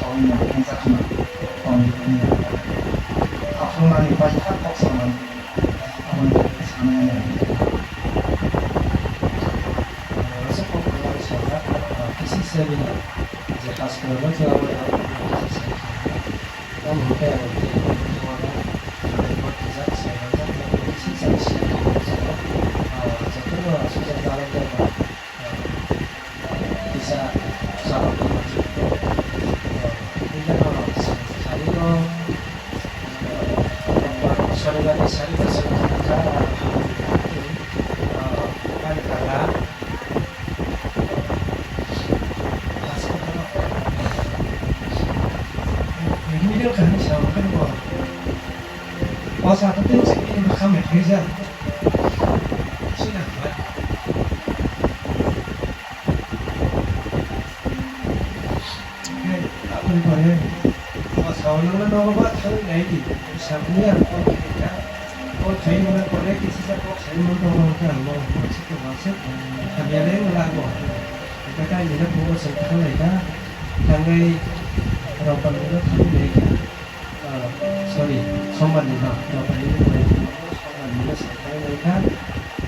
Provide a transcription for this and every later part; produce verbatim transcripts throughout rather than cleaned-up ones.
Tongmung wngjakma tongmung wngya. Aphurungnani paitha kok samani aboni bagwi sanai. Rasa kok kwlai sajak, ah, kisi sebini je haskoro je abo abo kisi sebini. Tamo hwnkhe ang tei tei tei tei tei tei tei. Kisa sabuk tongma. Sari no, sari no, sari no, sari no, sari no, Hindi ka sa ka mo. Pasa to tin sini makam ya, Rizal. Sina ba. Aboni pore o saunangno nogo ba thangwi nai di. Sabni ang kok khaika. Kok khai mwnang pore kisisa kok sai mantong ang khe ang no kok se kok se hamya le wng lago. Hwnkhe kainwi no phungo chwng thang lai kha. Thangwi Rampalni no thangwi nai kha. Ah, sorry, Sombarni no, Rampalni no, Sombarni no se thangwi nai kha.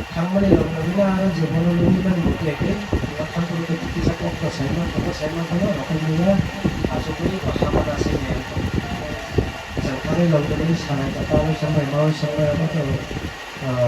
Thangmani rok no bini aro je bono nugwi mani bo khe khe, thangkhe kisa kok to sai man, kok sai man, rok nugwi aswk bai bo hamya se nai. Chwng thangwi rok nugwi sanai kha, ta wi sanai, ma wi sanai, abo khe, ah,